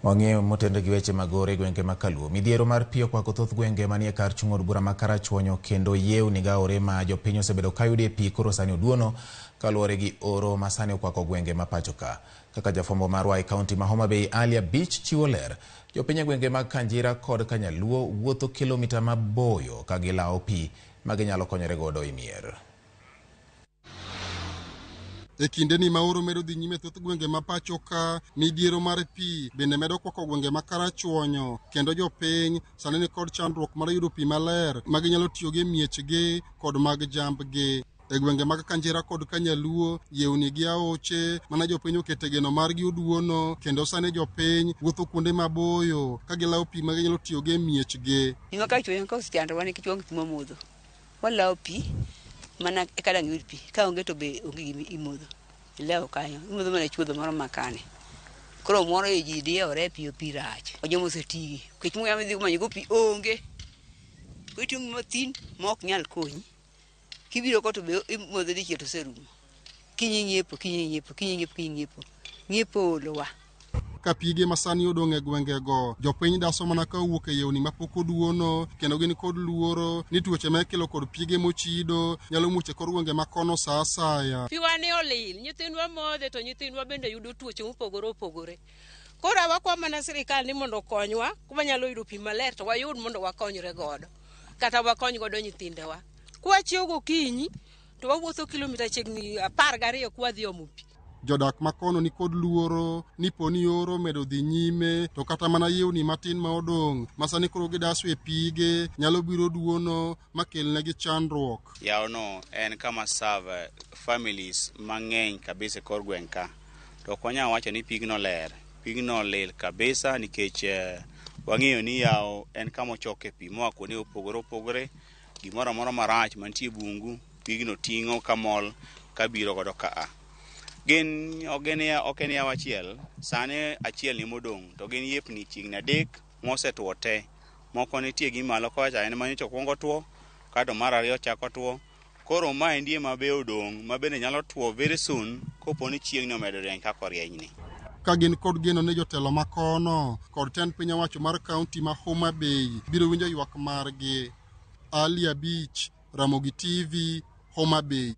Wang'eyo motenre gi weche mag oro e gwenge ma Kaluo. Midhiero mar pi okwako thoth gwenge manie kar chung' od bura ma Karachuonyo kendo yewni gi aore ma jopiny osebedo kayudie pi koro sani oduono kaluwore gi oro ma sani okwako gwenge ma pacho ka. Kaka jafwambo marwa e kaunti ma Homa Bay Alia Beach chiwo ler, jopiny e gwenge mag Kanjira kod Kanyaluo wuotho kilomita maboyo ka gilawo pi ma ginyalo konyore godo e mier. E kindeni ma oro medo dhi nyime e thoth gwenge ma pacho ka, midhiero mar pi bende medo kwako gwenge ma Karachuonyo kendo jopiny sani ni kod chandruok mar yudo pi maler ma ginyalo tiyogo e miechgi kod mag jambgi. E gwenge mag Kanjira kod Kanyaluo, yewni gi aoche mana jopiny okete geno margi oduono kendo sani jopiny wuotho kuonde maboyo ka gilawo pi ma ginyalo tiyogo e miechgi. Pi ma Karachuonyo ka osechandowa nikech waonge pi mwamodho. Walawo pi mana eka dang' iyud pi. Ka onge to be onge gima imodho. Ilewo kanyo. Imodho mana chuodho moro makane. Koro moro ji diyewore piyo pi rach. Joma osetigi. Nikech muya midhi manyogo pi onge. Koro itiyo gi mathin ma ok nyal konyi. Kibiro ko to be imodho dichiel to oserumo. Kiny ing'iepo, kiny ing'iepo, kiny ing'iepo, kiny ing'iepo. Ng'iepo oolowa. Ka pige ma sani odong' e gwengego, jopiny daso mana ka owuok e yewni mapok oduono kendo gin kod luoro ni tuoche ma ikelo kod pige mochido nyalo muoch e kor gwenge ma kono sa asaya. Piwa ni olil, nyithindwa modhe to nyithindwa bende yudo tuoche mopogore opogore. Koro wakwa mana sirikal ni mondo okonywa kuma nyalo yudo pi maler to wayud mondo wakonyre godo kata wakony godo nyithindewa. Kwachiew gokinyi to wawuotho kilomita chiegni 12 kwadhi omo pi. Jodak ma kono ni kod luoro ni po ni oro medo dhi nyime to kata mana yewni matin ma odong' ma sani koro gidaso e pige nyalo biro duono ma kelnegi chandruok. Yawono en kama serve families mang'eny kabisa e kor gweng' ka. To ok wanyal wacho ni pigno ler. Pigno lil kabisa nikech wang'eyo ni yawo en kama ochoke pi moa kuonde mopogore opogore. Gimoro amora marach mantie e bungu, pigno ting'o kamol kabiro godo kaa. Gin ok en yawo achiel, sani achiel ni modong' to gin yepni chiegni 3 mosetuo te. Moko nitie gi malo kocha en manyocha okuongo tuo, kato mar ariyo chako tuo. Koro maendi ema be odong' ma bende nyalo tuo very soon kopo ni chieng' ni omedo rieny kaka orienyni. Ka gin kod geno ni jotelo ma kono kod tend piny owacho mar kaunti ma Homa Bay biro winjo ywak margi. Ali Abich, Ramogi TV, Homa Bay.